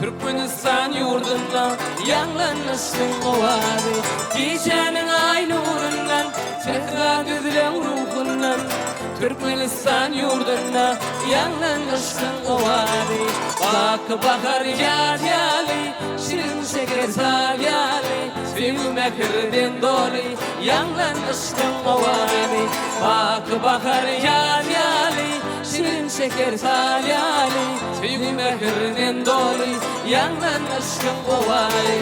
Türkmenistan ýurdunda ýaňlan yşkyň owazy. Gijäniň aý nurundan, sähra düzleň ruhundan, Türkmenistan ýurdunda ýaňlan yşkyň owazy. Baky bahar ýaz ýaly, şirin şeker saz ýaly, Söýgi mähirden doly ýaňlan yşkyň owazy. Baky bahar ýaz ýaly, Şirin şeker sal ýaly, Söýgi mähirden doly, Ýaňlan yşkyň owazy.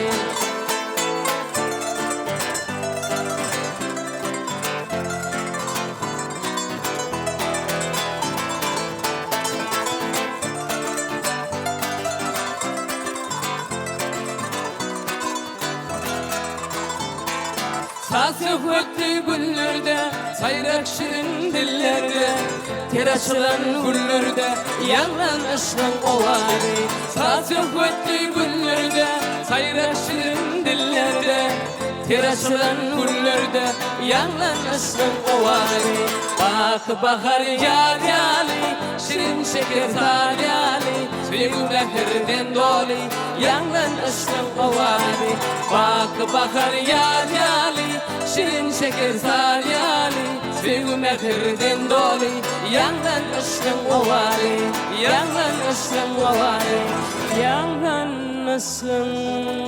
Saz-söhbetli günlerde, saýrak şirin dillerde, Ter açylan güllerde ýaňlan yşgyň owazy. Saz-söhbetli günlerde, saýrak şirin dillerde, Ter açylan güllerde ýaňlan yşgyň owazy. Baky bahar ýaz ýaly, şirin şeker saz ýaly, Söýgi mähirden doly ýaňlan yşgyň owazy. Baky bahar ýaz ýaly, şirin şeker saz ýaly, Söýgi mähirden doly ýaňlan yşgyň owazy. Ýaňlan yşgyň owazy. Ýaňlan yşgyň.